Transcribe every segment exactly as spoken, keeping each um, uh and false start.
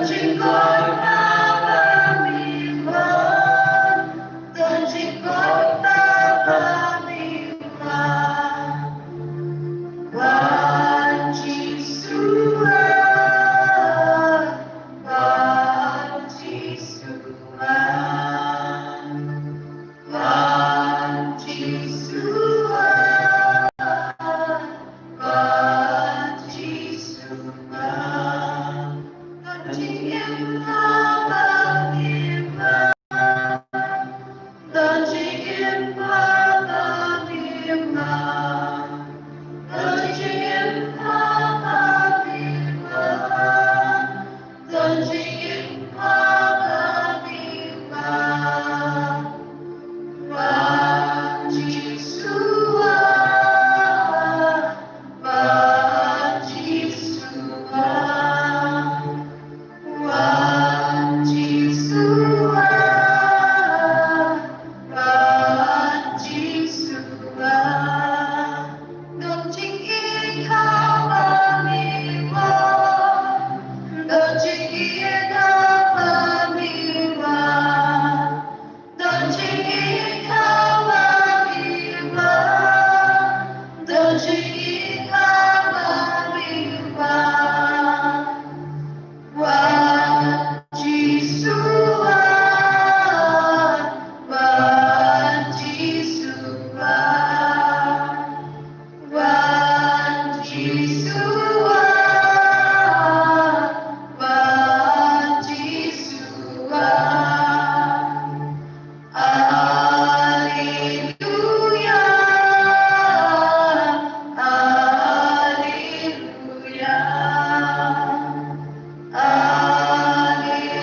Jingkot kaba mimbar, don jingkot kaba mimbar. Wan Jisu ah, wan Jisu ah. Wan Jisu ah, wan Jisu ah. Don jingim kaba mimbar, don jingim kaba mimbar, don jingim kaba mimbar. Don jingim kaba mimbar. Wan Jisu ah, wan Jisu ah. Wan Jisu ah, wan Jisu ah. Don jingim kaba mimbar, don jingim kaba mimbar, don jingim kaba mimbar, don jingim kaba mimbar. Wan Jisu ah, wan Jisu ah. Wan Jisu ah, wan Jisu ah. Alleluia, alleluia. Alleluia.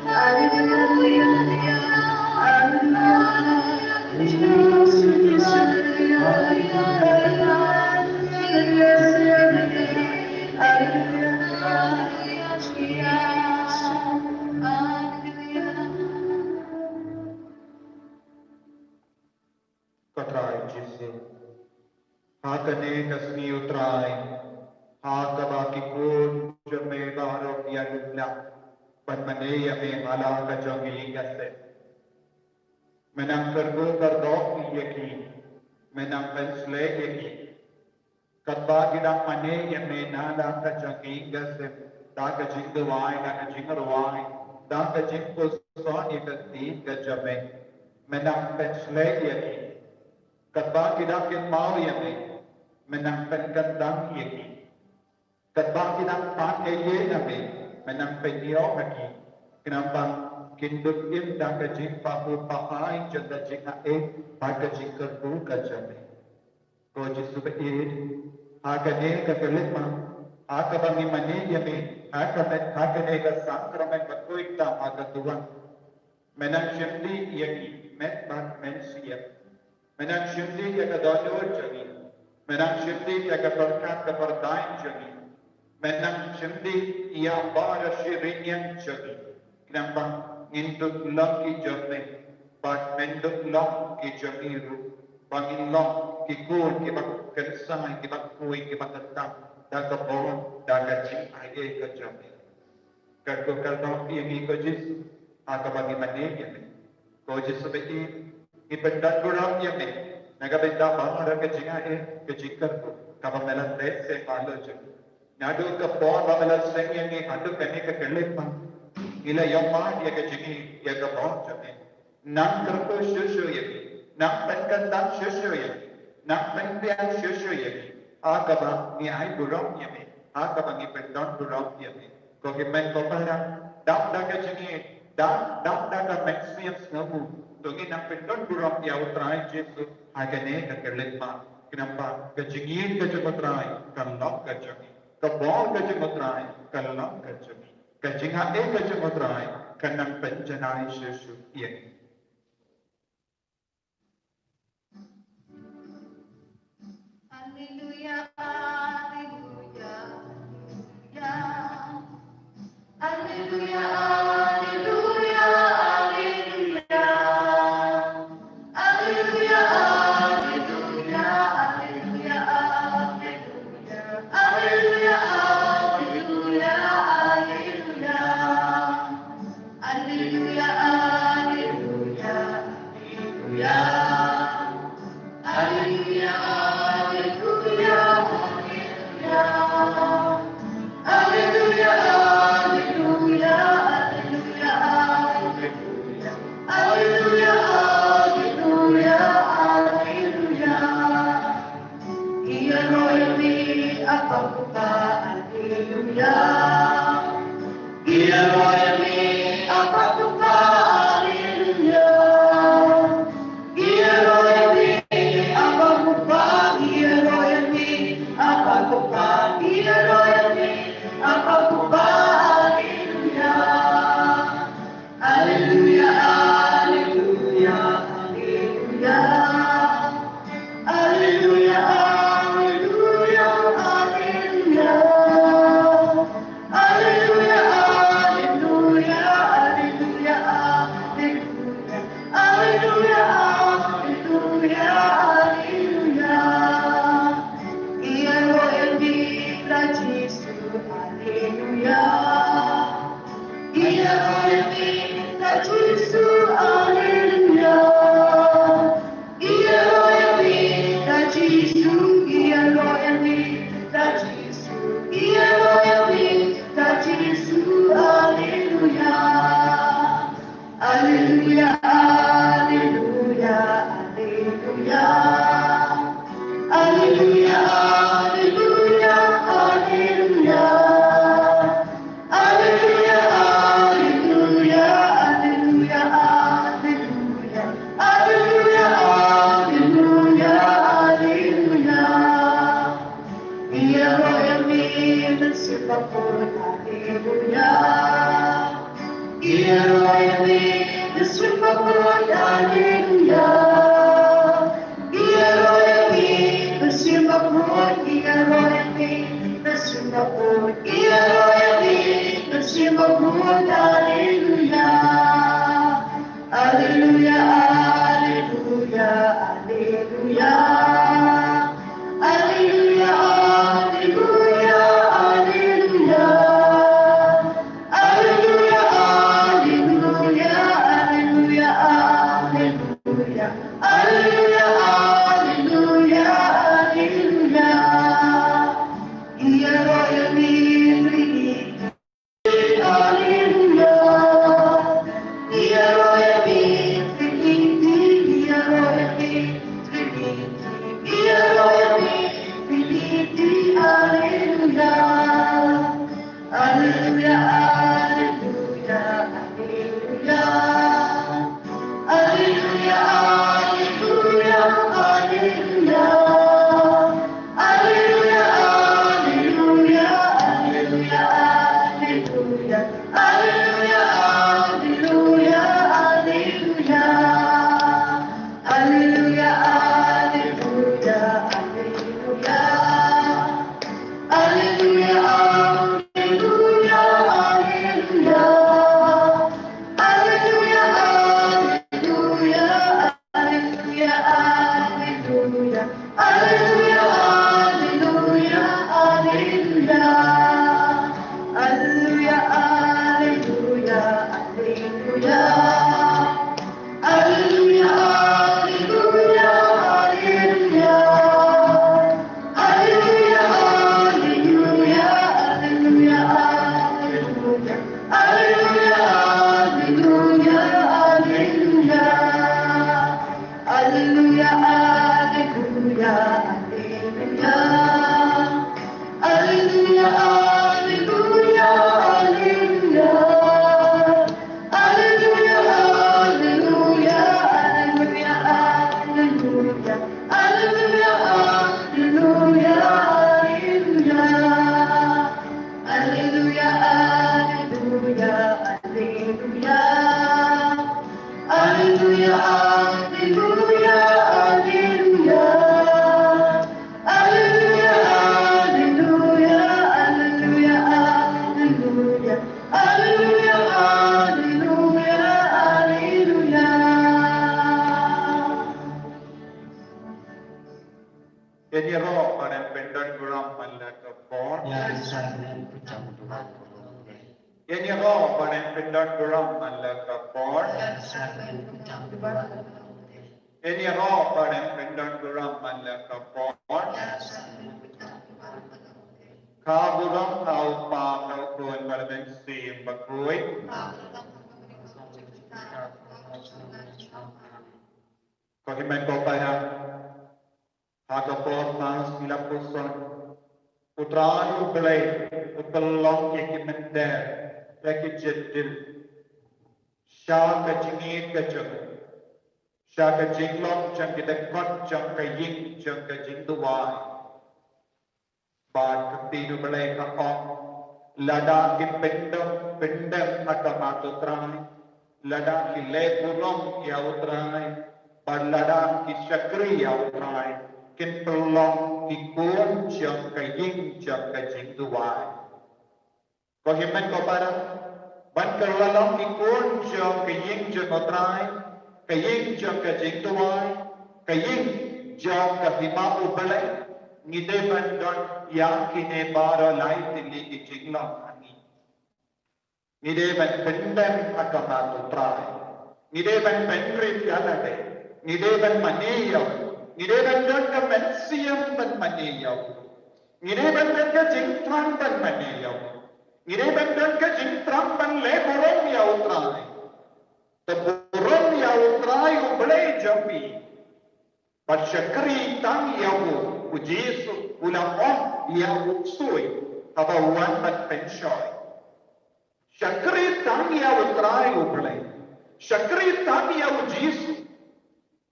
Alleluia. Alleluia. Alleluia. Ko Trai Jisu, ha kane ka sngi, ko Trai, ha kaba ki khun jong me baroh ki ïa duh lah ban mane ïa me ha la ka jong ka ïing ka sem, me nang kyrkhu kyrdoh ïa ki, me nang pynshlei ïa ki. Katba ki dang mane ïa me na la ka jong ka ïing ka sem, da ka jingduwai, da ka jingrwai, da ka jingpuson ïa ka ktien ka jong me, me nang pynshlei ïa ki. Katba ki dang kynmaw ïa me, me nang pynkyndang ïa ki. Katba ki dang pan ïa ïa na me, me nang pynïoh ha ki. Khnang ba kin dup im da ka jingpahuh pahi jong ka jingaiei bad ka jingkyrkhu ka jong me. Ko Jisu ba ïeit, ha kane ka khyllipmat, ha kaba ngi mane ïa me, ha kane, ha kane ka sakramen bakhuid tam ha ka duwan, me nang shim dih ïa ki met bad mynsiem. Me nang shim dih ïa ka dohnud jong ngi. Me nang shim dih ïa ka pyrkhat ka pyrthei jong ngi. Me nang shim dih ïa baroh shi rynïeng jong ngi. Khnang ba ngin dup long ki jong me, bad men dup long ki jong ngi ruh, ba ngin long ki khun kiba kynsai, kiba khuid, kiba kyntang da ka bor, da ka jingaiei ka jong me. Kyrkhu kyrdoh ïa ngi ko Jisu, ha kaba ngi mane ïa me. Ko Jisu ba ïeit, ngi pyndon burom ïa me na ka bynta baroh ka jingaiei, ka jingkyrkhu kaba me la leh seh halor jong ngi. Naduh ka por ba me la seng ïa ngi haduh kane ka khyllipmat, ngi la ïohmad ïa ka jingïeit, ïa ka bor jong me. Nang kyrkhu shuh shuh ïa ngi, nang pynkyndang shuh shuh ïa ngi, nang pynbiang shuh shuh ïa ngi, ha kaba ngi ai burom ïa me, ha kaba ngi pyndon burom ïa me. Ko hynmen ko para, dap da ka jingïeit, dap, dap da ka mynsiem sngewbha, To ngin nang pynlut burom ïa U Trai Jisu ha kane ka khyllipmat. Khnang ba ka jingïeit ka jong U Trai kan long ka jong ngi. Ka bor ka jong U Trai kan long ka jong ngi. Ka jinghaei ka jong U Trai kan nang pynjanai shuh shuh ïa ngi. Alleluia, alleluia, alleluia. Alleluia, alleluia, alleluia. Alleluia, alleluia, alleluia, alleluia. Alleluia, alleluia, alleluia. Alleluia, alleluia, alleluia. Alleluia, alleluia, alleluia. Alleluia, alleluia, alleluia, alleluia. Alleluia, alleluia, alleluia. Ïaroh ïa me, Apa Kpa, alleluia. Ïaroh ïa me, Apa Kpa, alleluia. Ïaroh ïa me, Apa Kpa, ïaroh ïa me, Apa Kpa, ïaroh ïa me, Apa Kpa, alleluia. Alleluia, alleluia, alleluia. Alleluia, alleluia, alleluia. Alleluia, alleluia, alleluia, alleluia. Alleluia, alleluia, alleluia. Ïaroh ïa me, Trai Jisu, alleluia. Ïaroh ïa me, Trai Jisu, alleluia. Ïaroh ïa me, Trai Jisu, ïaroh ïa me, Trai Jisu, ïaroh ïa me, Trai Jisu, alleluia. Alleluia, alleluia, alleluia. Alleluia, alleluia, alleluia. Alleluia, alleluia, alleluia, alleluia. Alleluia, alleluia, alleluia. Ïaroh ïa me, mynsiem bakhuid, alleluia. Ïaroh ïa me, mynsiem bakhuid, alleluia. Ïaroh ïa me, mynsiem bakhuid, ïaroh ïa me, mynsiem bakhuid, ïaroh ïa me, mynsiem bakhuid, alleluia. Alleluia, alleluia, alleluia. Alleluia, alleluia, alleluia. Alleluia, alleluia, alleluia, alleluia. Alleluia, alleluia, alleluia. Ïaroh ïa me, Trinity. Alleluia. Ïaroh ïa me, Trinity. Ïaroh ïa me, Trinity. Ïaroh ïa me, Trinity. Alleluia. Alleluia, alleluia, alleluia. Alleluia, alleluia, alleluia. Alleluia, alleluia, alleluia, alleluia. Alleluia, alleluia, alleluia. Alleluia, alleluia, alleluia. Alleluia, alleluia, alleluia. Alleluia, alleluia, alleluia, alleluia. Alleluia, alleluia, alleluia. Alleluia, alleluia, alleluia. Alleluia, alleluia, alleluia. Alleluia, alleluia, alleluia, alleluia. Alleluia, alleluia, alleluia. Alleluia, alleluia, alleluia. Alleluia, alleluia, alleluia. Alleluia, alleluia, Ïa ngi ruh ba dang pyndon burom man la ka por. Ïa ngi ruh ba dang pyndon burom man la ka por. Ïa ngi ruh ba dang pyndon burom man la ka por. Ka burom ha u Kpa, ha u Khun bad ha u Mynsiem Bakhuid. Ko hynmen ko para, ha ka por Mass ngi la pyrshang, U Trai U Blei u pynlong ïa ki mynder, ïa ki jingdil sha ka jingïeit ka jong u, sha ka jinglong jong ki dkhot jong ka ïing jong ka jingduwai. Bad ka ktien U Blei ka ong, lada ki pyndem, pyndem ha khmat U Trai, lada ki leh burom ïa U Trai, bad lada ki shakri ïa U Trai, kin pynlong ki khun jong ka ïing jong ka jingduwai. Ko hynmen ko para, ban kylla long ki khun jong ka ïing jong U Trai, ka ïing jong ka jingduwai, ka ïing jong ka hima U Blei, ngi dei ban don ïa kine baroh lai tylli ki jinglong ha ngi. Ngi dei ban pyndem ha khmat U Trai. Ngi dei ban pynrit ïa lade. Ngi dei ban mane ïa u. Ngi dei ban don ka mynsiem ban mane ïa u. Ngi dei ban don ka jingthrang ban mane ïa u. Ngi dei ban don ka jingthrang ban leh burom ïa U Trai. Te burom ïa U Trai U Blei jong phi. Bad shakri tang ïa u, U Jisu u la ong ïa u ksuid haba u wan ban pynshoi. Shakri tang ïa U Trai U Blei. Shakri tang ïa U Jisu.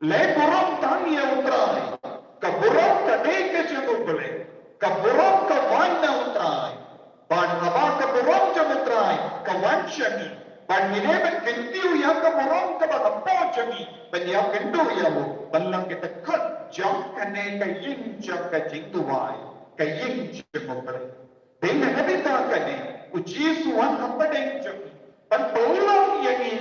Leh burom tang ïa U Trai. Ka burom ka dei ka jong U Blei. Ka burom ka wan na U Trai. Bad haba ka burom jong U Trai ka wan sha ngi, bad ngi dei ban kyntiew ïa ka burom kaba hapoh jong ngi ban ïakynduh ïa u, ban long ki dkhot jong kane ka ïing jong ka jingduwai, ka ïing jong U Blei. Dei na ka bynta kane U Jisu u wan hapdeng jong ngi ban pynlong ïa ngi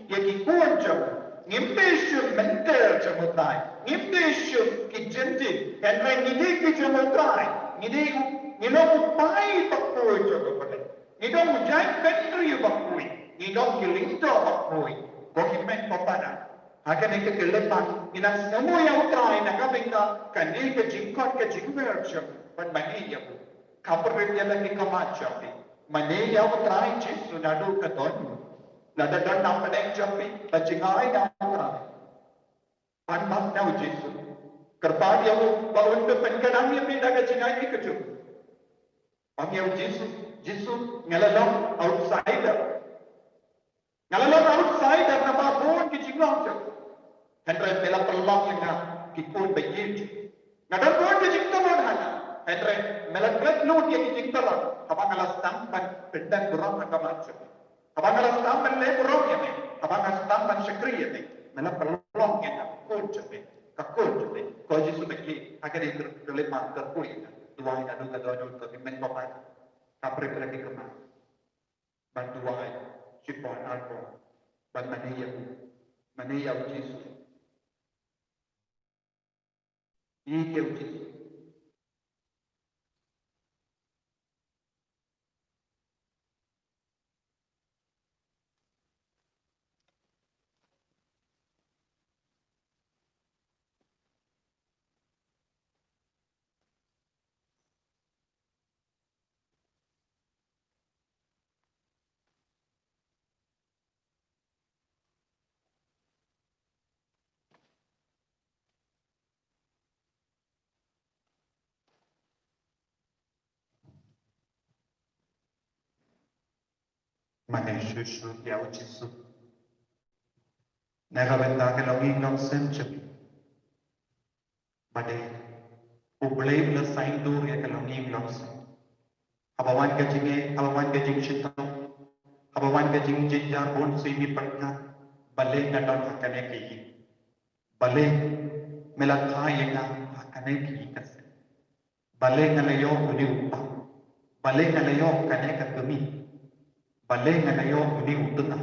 ïa ki khun jong u. Ngim dei shuh mynder jong U Trai, ngim dei shuh ki jingdil, hynrei ngi dei ki jong U Trai. Ngi dei u, ngi long u paidbah bakhuid jong U Blei. Ngi long u jaitbynriew bakhuid, ngi long ki lyngdoh bakhuid. Ko hynmen ko para, ha kane ka khyllipmat ngin nang sngewnguh ïa U Trai na ka bynta kane ka jingkhot ka jingwer jong u, ban mane ïa u. Kham pyrshah ïa la ki khmat jong phi. Mane ïa U Trai Jisu naduh ka daw. Lada don na pdeng jong phi ba jngai na U Trai, pan bak na U Jisu. Kyrpad ïa u ba un da pynkynang ïa phi da ka jingaiei ka jong u. Ong ïa U Jisu, Jisu, nga la long outsider. Nga la long outsider namar bun ki jinglong jong nga. Hynrei me la pynlong ïa nga ki khun ba ïeit. Nga don bun ki jingtylli ha nga. Hynrei me la klet lut ïa ki jingtylli haba nga la sdang ban pyndep burom ha khmat jong me. Haba nga la sdang ban leh burom ïa me, haba nga sdang ban shakri ïa me, me la pynlong ïa nga khun jong me, ka khun jong me. Ko Jisu ba ïeit, ha kane ka khyllipmat kyrkhu ïa nga. Duwai naduh ka daw, ko hynmen ko para. Kham pyrshah ïa la ki khmat. Ban duwai shipor arpor, ban mane ïa u, mane ïa U Jisu. Ïeit ïa U Jisu. Mane shuh shuh ïa U Jisu. Na ka bynta ka longïing longsem jong ngi. Ba dei U Blei u la saiñdur ïa ka longïing longsem. Haba wan ka jingeh, haba wan ka jingshitom, haba wan ka jingjynjar, bun sien ngi pyrkhat, balei nga don ha kane ka ïing. Balei me la kha ïa nga ha kane ka ïing ka sem. Balei nga la ïoh une u kpa. Balei nga la ïoh kane ka kmie. Balei nga la ïoh une u tnga.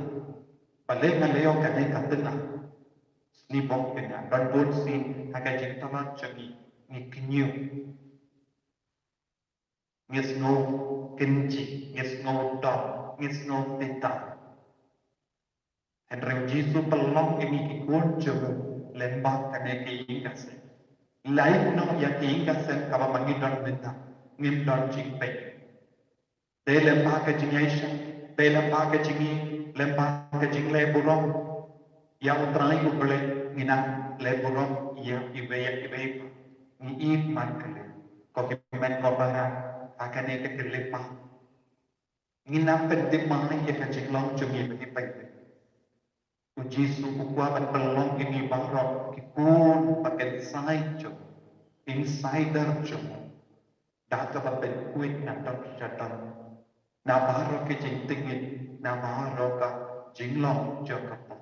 Balei nga la ïoh kane ka tnga. Sngewbha ïa nga, don bun sien ha ka jingtymmen jong ngi. ngi kñiuh, ngi sngew kynjih, ngi sngew dom, ngi sngew tita. Hynrei Jisu pynlong ïa ngi ki khun jong u lyngba kane ka ïing ka sem. Lait noh ïa ka ïing ka sem kaba ma ngi don mynta, ngim don jingpeit. Dei lyngba ka jingïaishah, dei lyngba ka jingïeit, lyngba ka jingleh burom ïa U Trai U Blei, ngi nang leh burom ïa iwei ïa iwei. Ngi ïeit markylliang. Ko hynmen ko para, ha kane ka khyllipmat, ngi nang pynthymmai ïa ka jinglong jong ngi ba ngi peit. U Jisu u kwah ban pynlong ïa ngi baroh ki khun ba kynsai jong u, insider jong u, da kaba pynkhuid na dong sha dong, na baroh ki jingtngit, na baroh ka jinglong jong ka pop.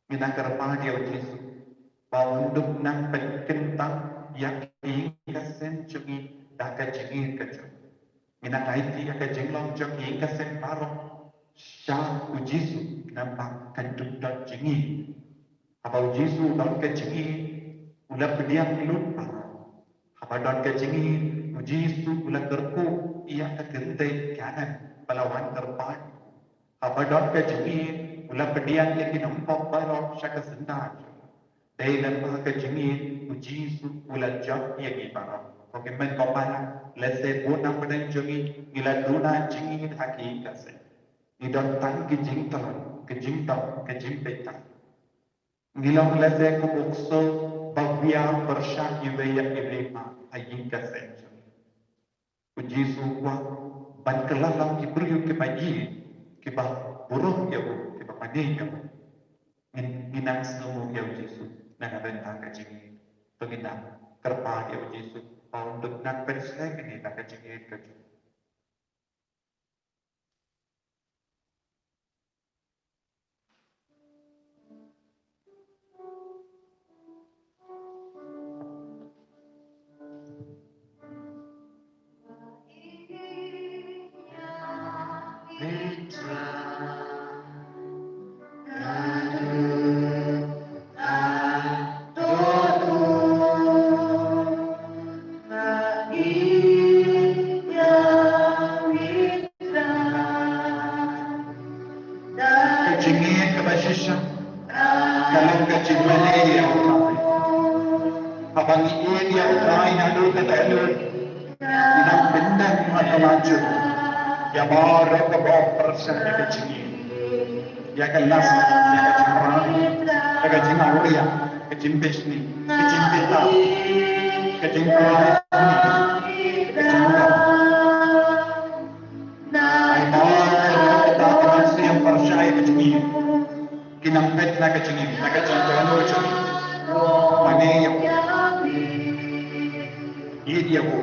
Ngi nang kyrpad ïa u Jisu ba un dup nang pynkyntang ïa ka ïing ka sem jong ngi da ka jingïeit ka jong u. Ngi nang aiti ïa ka jinglong jong ka ïing ka sem baroh sha u Jisu, namar kan dup don jingïeit. Haba u Jisu u don ka jingïeit, u la pdiang lut baroh. Haba don ka jingïeit, u Jisu u la kyrkhu ïa ka kynthei Kana ba la wan kyrpad. Haba don ka jingïeit, u la pdiang ïa ki nongpop baroh sha ka syndah. Dei lyngba ka jingïeit u Jisu u la jop ïa ngi baroh. Ko hynmen ko para, lehse bun na pdeng jong ngi ngi la duna jingïeit ha ka ïing ka sem. Ngi don tang ki jingtlot, ki jingdom, ki jingpeit. Ngi long lehse kum u ksew ba biang pyrshah iwei ïa iwei ha ïing ka sem jong ngi. U Jisu u kwah ban kylla lang ki briew kiba ïeit, kiba burom ïa u, kiba mane ïa u. Ngin, ngin nang sngew ïa u Jisu na ka bynta ka jingïeit. To ngin nang kyrpad ïa u Jisu ba un dup nang pynshlur ïa ngi na ka jingïeit ka jong u. Ka jingïeit kaba shisha ka long ka jingmane ïa U Trai. Haba ngi ïeit ïa U Trai naduh katta katta, ngi nang pyndem ha ka la jong u ïa baroh kaba pyrshah ïa ka jingïeit, ïa ka lust, ïa ka jingrwai, ïa ka jingawria, ka jingbishni, ka jingtita, ka jingkhuslai, ka jingdom. Ai baroh kata ka nang siem pyrshah ïa ka jingïeit. Ki nang peit na ka jingïeit, na ka jingtyrwa jong ngi. Mane ïa u. Ïeit ïa u.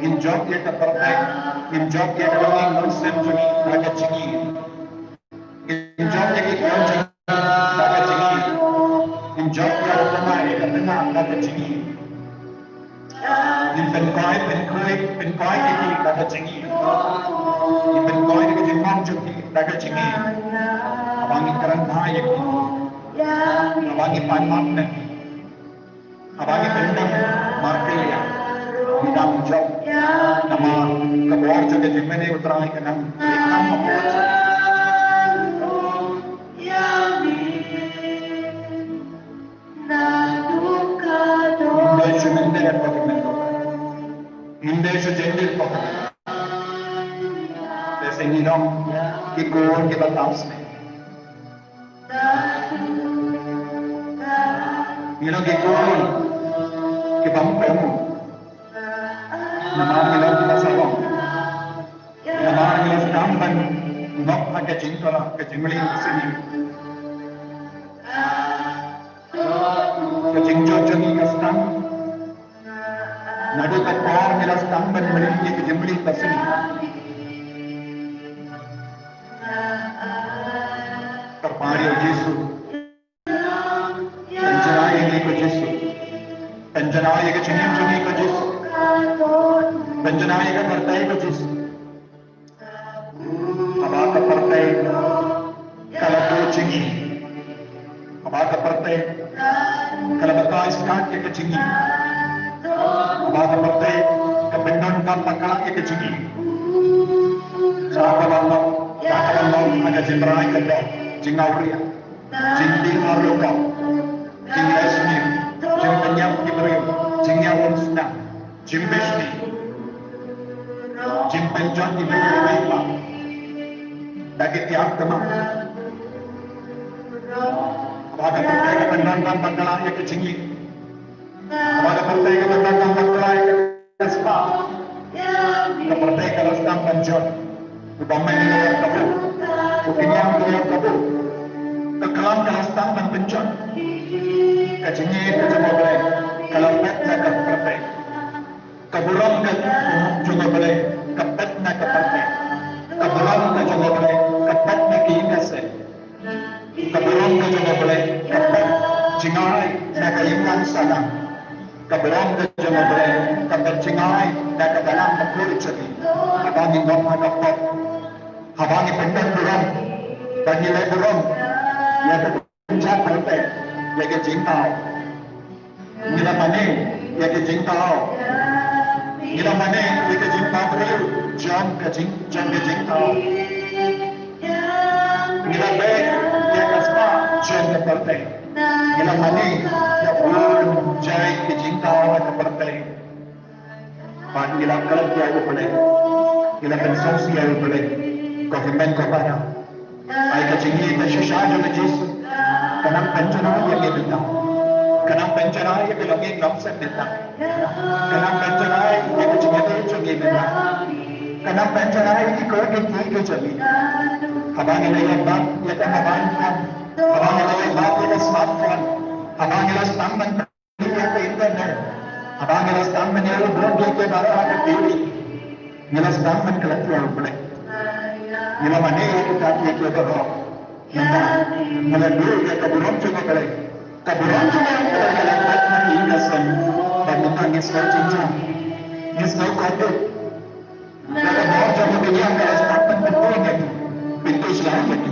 Ngim jop ïa ka pyrthei, ngim jop ïa ka longïing longsem jong ngi na ka jingïeit. Ngim jop ïa ki khun jong ngi na ka jingïeit. Ngim jop ïa u tnga ïa ka tnga na ka jingïeit. Ngin pynkhuid, pynkhuid, pynkhuid ïa ki da ka jingïeit. Ngin pynkhuid ïa ka jingmong jong ki da ka jingïeit. Haba ngi kren bha ïa ki, haba ngi pan map na ki, haba ngi pyndem markylliang, ngi dang jop. Namar ka bor jong ka jingmane U Trai ka nang ïa ka bor jong ngi. Ngim dei shu mynder ko, ngim dei shu jyndir ko. Te sa ngi long ki khun kiba tam snem. Ngi long ki khun kiba ym pynmong. Namar ngi long kiba sawdong. Namar ngi la sdang ban ngop ha ka jingtyrwa, ka jingmlien ka sngi. Ka jingjot jong ngi ka sdang naduh ka por ngi la sdang ban mlien ïa ka jingmlien ka sngi. Kyrpad ïa u Jisu. Pynjynjar ïa ngi ko Jisu. Pynjynjar ïa ka jingim jong ngi ko Jisu. Pynjynjar ïa ka pyrthei ko Jisu. Haba ka pyrthei ka la duh jingïeit. Haba ka pyrthei ka la batai skat ïa ka jingim. Ba ka pyrthei ka pyndonkam bakla ïa ka jingim. Sa ka ban long, sa ka ban long ha ka jingrai ka dok, jingawria, jingdih arlo ka, jingresniam, jingpynïap ki briew, jingïalam snam, jingbishni, jingpynjot ki briew ki briew ba da ki tiap ka ma. Ba ka pyrthei ka pyndonkam bakla ïa ka jingim. Ba ka pyrthei ka pyndonkam bakla ïa ka spah. Ka pyrthei ka la sdang ban jot. U bymman ka la kabu. U kñia ka la kabu. Ka klam ka la sdang ban pynjot. Ka jingïeit ka jong U Blei ka la peit na ka pyrthei. Ka burom ka jong U Blei ka peit na ka pyrthei. Ka burom ka jong U Blei ka peit na ka ïing ka sem. Ka burom ka jong U Blei ka peit jngai na ka imlang sahlang. Ka burom ka jong U Blei ka peit jngai na ka balang bakhuid jong ngi. Haba ngi ngop ha ka pop, haba ngi pyndep burom, ba ngi leh burom ïa ka jingpyrshah, ïa ka jingthaw. Ngi la mane ïa ka jingthaw. Ngi la mane ïa ka jingthaw briew jong ka jing, jong ka jingthaw. Ngi la beh ïa ka spah jong ka pyrthei. Ngi la mane ïa bun jait ka jingthaw ha ka pyrthei. Bad ngi la klet ïa U Blei, ngi la pynsngewsih ïa U Blei. Ko hynmen ko para, ai ka jingïeit shisha jong U Jisu ka nang pynjanai ïa ngi mynta. Ka nang pynjanai ïa ka longïing longsem mynta. Ka nang pynjanai ïa ka jingïeit jong ngi mynta. Ka nang pynjanai ïa ki kor ki kti ki jong ngi. Haba ngi la ïa bat ïa ka mobile phone, haba ngi la ïa bat ïa ka smartphone, haba ngi la sdang ban ïa ka internet, haba ngi la sdang ban ïa u bor ïa ka baroh ha ka T V, ngi la sdang ban klet ïa U Blei. Ngi la mane ïa ka kat ïa ka baroh. Mynta ngi la duh ïa ka burom jong U Blei. Ka burom jong U Blei ka la peit na ka ïing ka sem. Bad mynta ngi sngew jynjar, ngi sngew kordit. Ïa ka bor jong ka kñia ka la sdang ban pynbor ïa ngi, pynbor sha ïa ngi.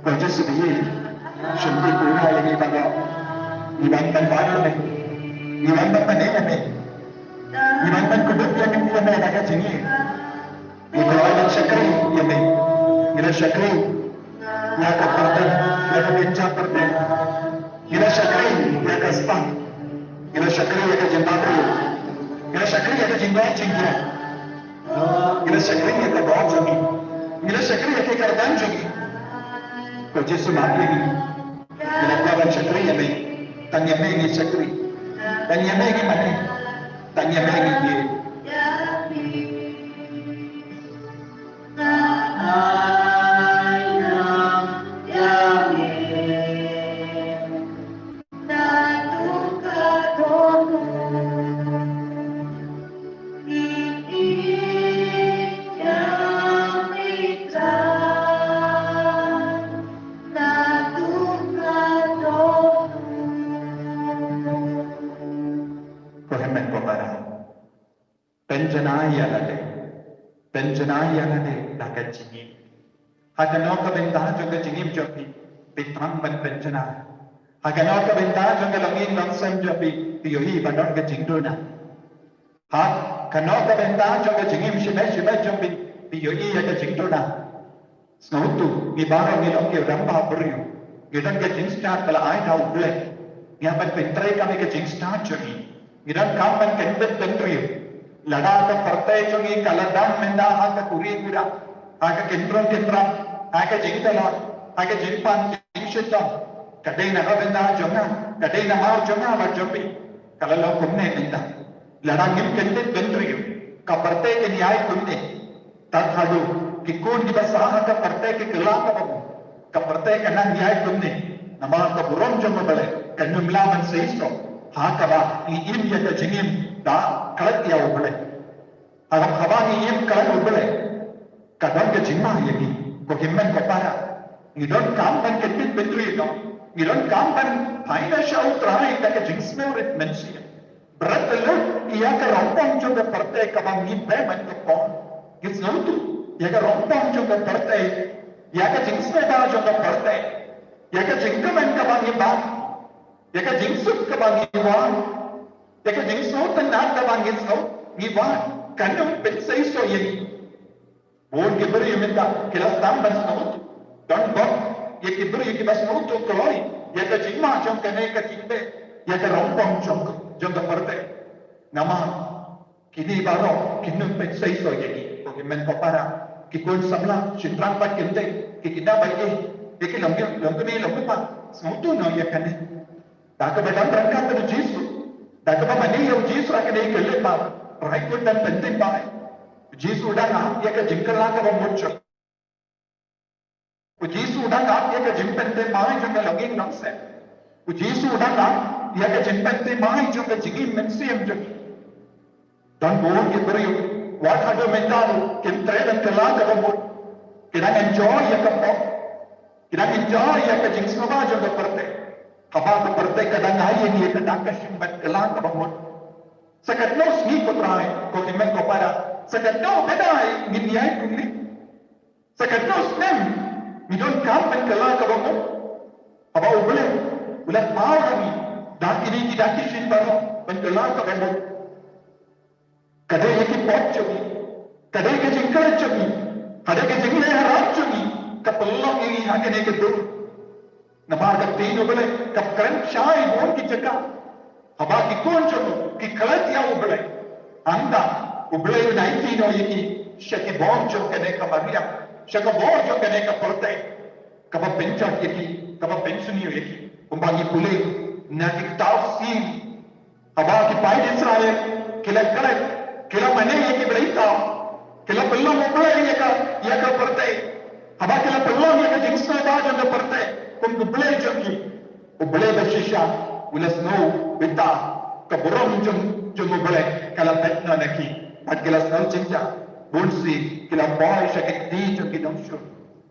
Ko Jisu ba ïeit, shim pynbor ïa ngi baroh. Ngi ban pynbor ïa me, ngi ban pynbor ïa me, ngi ban pynkup ïa me, ïa me da ka jingïeit. Ngi kwah ban shakri ïa me, ngi la shakri ïa ka pyrthei, ïa ka kynja pyrthei. Ngi la shakri ïa ka spah, ngi la shakri ïa ka jingbabriew, ngi la shakri ïa ka jingdon jingkhiah. Ngi la shakri ïa ka bor jong ngi. Ngi la shakri ïa ka kyrdan jong ngi. Ko Jisu, map ïa ngi. Ngi la kwah ban shakri ïa me. Tang ïa me ngi shakri. Tang ïa me ngi mane. Tang ïa me ngi ïeit. Ko hynmen ko para, pynjanai ïa lade, pynjanai ïa lade da ka jingïeit. Ha kano ka bynta jong ka jingim jong phi, phi thrang ban pynjanai? Ha kano ka bynta jong ka longïing longsem jong phi, phi ïohi ba don ka jingduna? Ha kano ka bynta jong ka jingim shimet shimet jong phi, phi ïohi ïa ka jingduna? Sngewthuh, ngi baroh ngi long ki rangbah briew. Ngi don ka jingstad ba la ai da U Blei. Ngi hap ban pyntrei kam ïa ka jingstad jong ngi. Ngi donkam ban kyntiew bynriew. Lada ka pyrthei jong ngi ka la dang mynta ha ka kuri kura, ha ka kynrung kynrang, ha ka jingtala, ha ka jingpan jingshitom, ka dei na ka bynta jong nga, ka dei na maw jong nga bad jong phi? Ka la long kumne mynta. Lada ngim kyntiew bynriew, ka pyrthei kan ïai kumne. Tad haduh ki khun kiba sah ha ka pyrthei ki kylla kaba bun, ka pyrthei ka nang ïai kumne. Namar ka burom jong U Blei kan ym lah ban seisoh ha kaba ngi im ïa ka jingim da klet ïa U Blei. Haba, haba ngi im klet U Blei, ka don ka jingma ïa ngi. Ko hynmen ko para, ngi donkam ban kyntiew bynriew noh. Ngi donkam ban phai noh sha U Trai da ka jingsngewrit mynsiem. Bret lut ïa ka rongpong jong ka pyrthei kaba ngi beh ban ka pon. Ngi sngewthuh ïa ka rongpong jong ka pyrthei, ïa ka jingsngewbha jong ka pyrthei, ïa ka jingkmen kaba ngi bam. Ïa ka jingsuk kaba ngi wan, ïa ka jingsngewtynnat kaba ngi sngew, ngi wan, kan ym pynseisoh ïa ngi. Bun ki briew mynta ki la sdang ban sngewthuh. Don bok ïa ki briew kiba sngewthuh kloi ïa ka jingma jong kane ka jingtei, ïa ka rangbah jong, jong ka pyrthei. Namar kine baroh kin ym pynseisoh ïa ngi. Ko hynmen ko para, ki khun samla, shynrang bad kynthei, ki khynnah bad ki, ïa ki longkmie, longkmie, longkpa, sngewthuh noh ïa kane. Da kaba don ryngkat bad u Jisu, da kaba mane ïa u Jisu ha kane ka lynti ba rai kut ban pyntip ba u Jisu u dang ap ïa ka jingkylla kaba mut jong. U Jisu u dang ap ïa ka jingpyntip ba jong ka longïing longsem. U Jisu u dang ap ïa ka jingpyntip ba jong ka jingim mynsiem jong. Don bun ki briew wat haduh mynta ruh kim treh ban kylla kaba mut. Ki dang enjoy ïa ka pop. Ki dang enjoy ïa ka jingsngewbha jong ka pyrthei. Haba ka pyrthei ka dang ai ïa ngi ïa ka dak ka shim ban kylla kaba mut. Sa katno sngi ko Trai, ko hynmen ko para, sa katno ba dei ngin ïai pynlong. Sa katno snem ngi donkam ban kylla kaba mut. Haba U Blei u la paw ïa ngi da kine ki dak ki shin baroh ban kylla kaba mut. Ka dei ïa ki pop jong ngi, ka dei ka jingkhlaiñ jong ngi, ka dei ka jingleh haram jong ngi, ka pynlong ïa ngi ha kane ka dur. Namar ka ktien U Blei ka kren shai bun ki jaka. Haba ki khun jong u ki klet ïa U Blei, hangta U Blei un aiti noh ïa ki sha ki bor jong kane ka mariang, sha ka bor jong kane ka pyrthei. Kaba pynjot ïa ki, kaba pynsniew ïa ki. Kumba ngi pule na ki kitab Siem. Haba ki paid Israel ki la klet, ki la mane ïa ki blei tam, ki la pynlong U Blei ïa ka, ïa ka pyrthei. Haba ki la pynlong ïa ka jingsngewbha jong ka pyrthei kum ka blei jong ki, U Blei ba shisha u la sngew bitar. Ka burom jong, jong U Blei ka la phet noh na ki. Bad ki la sngew jynjar. Bun sien ki la poi sha ki kti jong ki nongshun,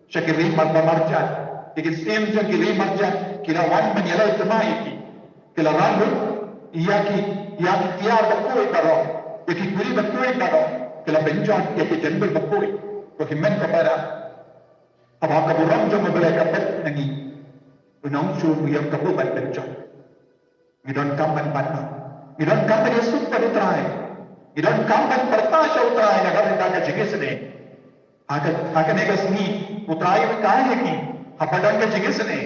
sha ki ri mar, marjan, ïa ki syiem jong ki ri marjan, ki la wan ban ïaleh thymmai ïa ki. Ki la rah lut ïa ki, ïa ki tiar bakhuid baroh, ïa ki kuri bakhuid baroh, ki la pynjot ïa ki jyndur bakhuid. Ko hynmen ko para, haba ka burom jong U Blei ka phet na ngi, u nongshun u ïoh kabu ban pynjot. Ngi donkam ban pan, ngi donkam ban ïasuk bad U Trai. Ngi donkam ban pyrta sha U Trai na ka bynta ka jingisynei. Ha ka, ha kane ka sngi U Trai u hikai ïa ngi, haba don ka jingisynei,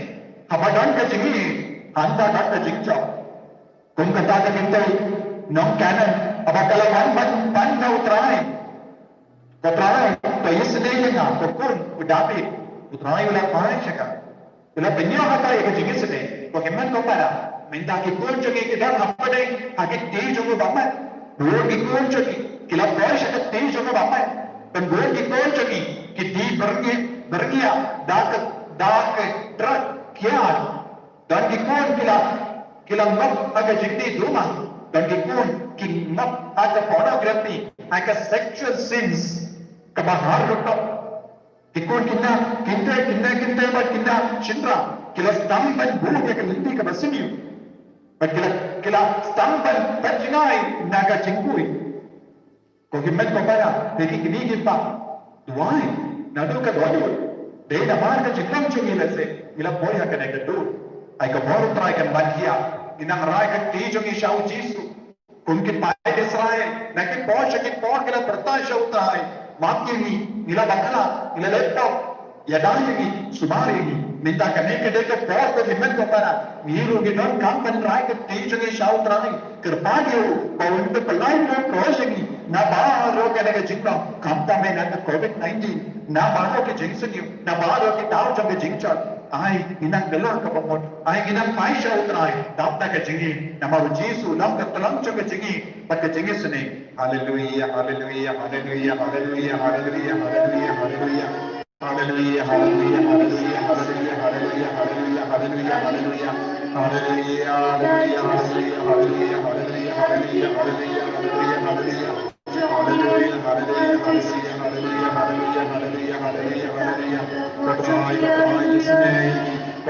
haba don ka jingïeit, hangta don ka jingjop. Kum kata ka kynthei nong Kanaan, haba ka la wan ban pan na U Trai. Ko Trai, to isynei ïa nga, ko khun u Dabid. U Trai u la phai sha ka. U la pynïoh ha ka ïa ka jingisynei. Ko hynmen ko para, mynta ki khun jong ngi ki don ha pdeng ha ki kti jong u bamon. Bun ki khun jong ngi ki la poi sha ka kti jong u bamon. Bad bun ki khun jong ngi ki die byrngia, byrngia da ka, da ka drug kiad. Don ki khun ki la, ki la ngop ha ka jingdih duma. Don ki khun ki ngop ha ka pornography, ha ka sexual sins kaba har rukom. Ki khun ki khynnah, kynthei, kynthei, kynthei bad kynthei shynrang ki la sdang ban bud ïa ka lynti kaba sniew. Bad ki la, ki la sdang ban pynjngai na ka jingkhuid. Ko hynmen ko para, te ki kmie ki kpa, duwai, naduh ka dohnud, dei namar ka jinglong jong ngi lehse ngi la poi ha kane ka dur. Ai ka bor U Trai kan ban hiar. Ngin nang rai ka kti jong ngi sha U Jisu. Kum ki paid Israel, na ki por sha ki por ki la pyrta sha U Trai, map ïa ngi, ngi la bakla, ngi la leh pop. Ïada ïa ngi, sumar ïa ngi. Mynta kane ka dei ka por ko hynmen ko para, ngi ruh ngi donkam ban rai ka kti jong ngi sha U Trai. Kyrpad ïa u ba un pynpyllait noh ka jong ngi na baroh kane ka jinglong, khamtam eh na ka covid nineteen, na baroh ka jingsniew, na baroh ki daw jong ka jingjot. Ai ngi nang kylla kaba mut, ai ngi nang phai sha U Trai dap da ka jingïeit, namar U Jisu u long ka tlang jong ka jingïeit bad ka jingisynei. Haleluia, haleluia, haleluia, haleluia, haleluia, haleluia, haleluia. Haleluia, haleluia, haleluia, haleluia, haleluia, haleluia, haleluia, haleluia. Haleluia, haleluia, haleluia, haleluia, haleluia, haleluia, haleluia, haleluia. Haleluia, haleluia, haleluia, haleluia, haleluia, haleluia, haleluia, haleluia. Ko Trai, ko Trai, isynei ïa ngi. Ko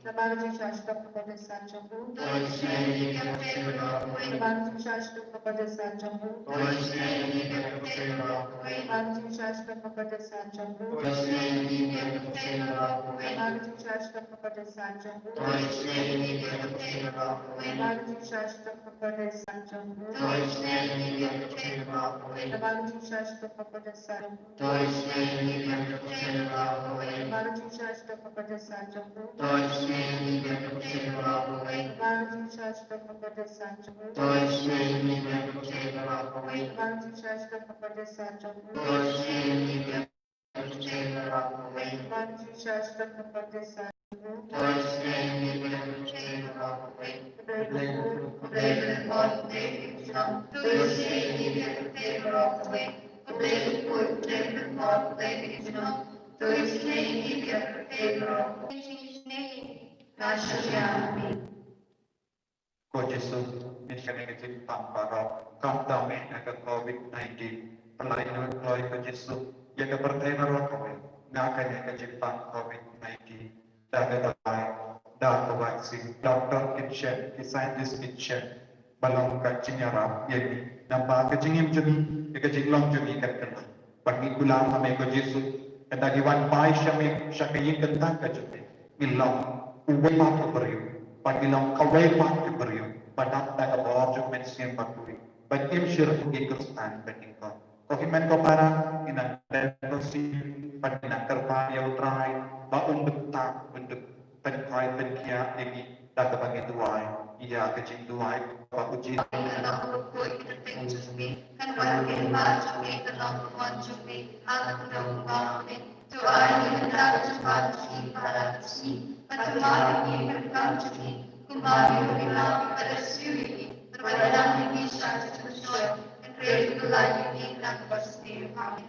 Namar ka jingshash tum ka baptisat jong u. Namar ka jingshash tum ka baptisat jong u. Namar ka jingshash tum ka baptisat jong u. Namar ka jingshash tum ka baptisat jong u. Namar ka jingshash tum ka baptisat jong u. Namar ka jingshash tum ka baptisat jong u. Ko Jisu, ngin shane ka jingpang baroh, khamtam eh na ka covid nineteen. Pynlait nud kloi ko Jisu ïa ka pyrthei baroh kawei na kane ka jingpang covid nineteen. Da ka dawai, da ka vaccine, doctor kin shem, ki scientist kin shem ba long ka jingïarap ïa ngi. Namar ka jingim jong ngi, ïa ka jinglong jong ngi kan kylla. Bad ngi kular ha me ko Jisu, ynda ngi wan pai sha me, sha ka ïing kyntang ka jong me, ngin long uwei pat u briew, bad ngin long kawei pat u briew ba dap da ka bor jong u Mynsiem Bakhuid, ban im sha ri ki Khristan ba nyngkong. Ko hynmen ko para, ngin nang dep khuslai bad ngin nang kyrpad ïa U Trai ba un dep tang, un dep pynkhoi pynkhiah ïa ngi da kaba ngi duwai ïa ka jingduwai ba u Jisu. To ai ïa ka jingpynpaw jong ngi ha la ka sngi, bad to map ïa ngi ki kam jong ngi, kumba ngi ruh ngi map ïa kiba siew ïa ngi, bad wat ïalam ïa ngi sha ka jingpynshoi, hynrei to kylla ïa ngi na kaba sniew. Amen.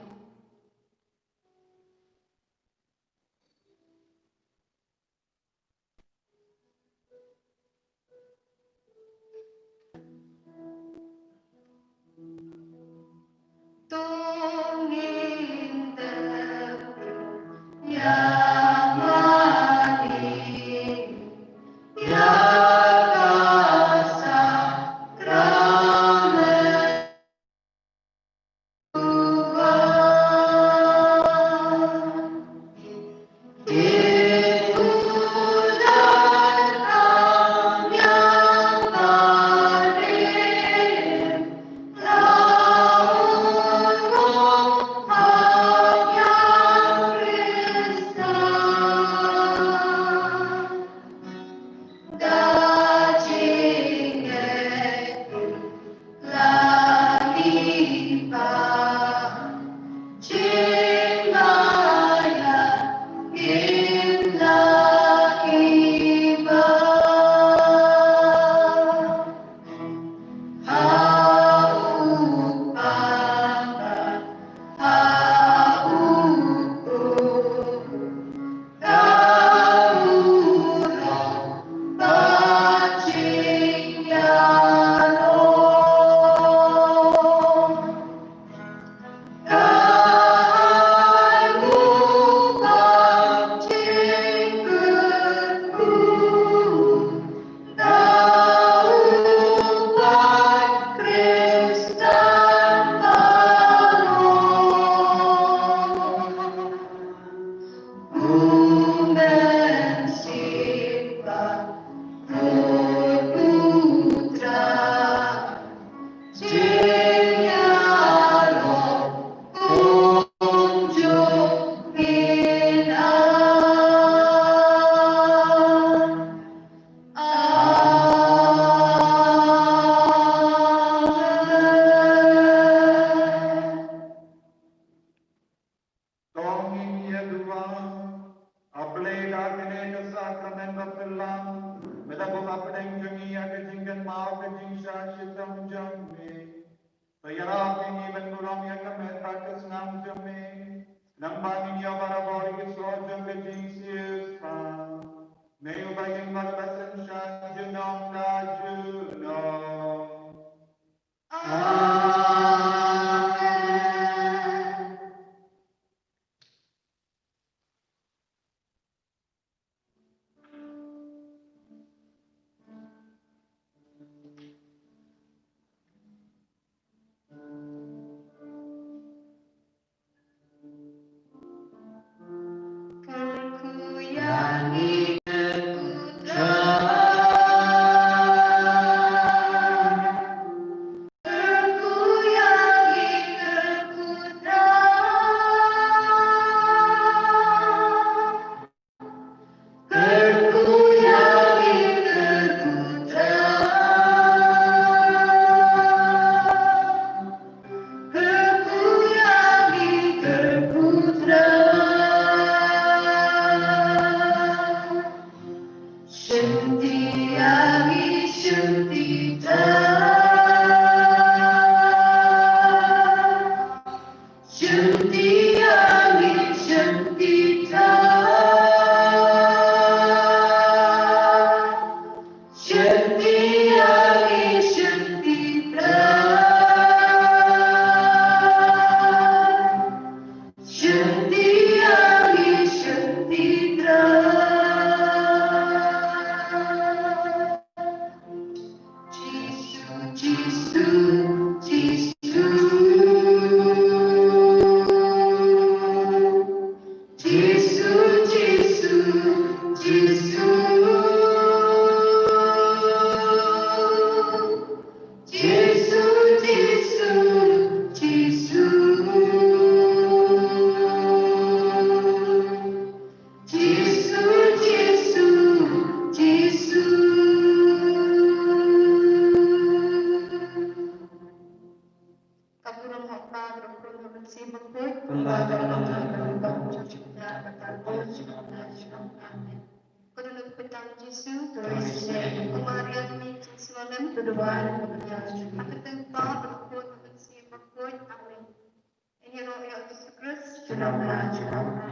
To ngin ïa duwai. A Blei, da kane ka sakramen baptisma me la buh hapdeng jong ngi ïa ka jingkynmaw ka jingshah shitom jong me. To ïarap ïa ngi ban burom ïa ka met bad ka snam jong me, lyngba ngin ïoh barabor ïa ki soh jong ka jingsiew. Me uba ïeng bad uba synshar junom la junom. Amen. Kyrkhu ïa Ka long ha u Kpa bad ha u Khun bad ha u Mynsiem Bakhuid. Kumba ka long ha u Kpa bad ha u Mynsiem Bakhuid. Amen. Ko don ha u Kpa u Jisu. Ko Maria, Mei Jingsullam. Duwai. Ha ka kyrteng u Kpa bad u Khun bad u Mynsiem Bakhuid. Amen. Ïaroh ïa u Jisu Khrist. Shalom.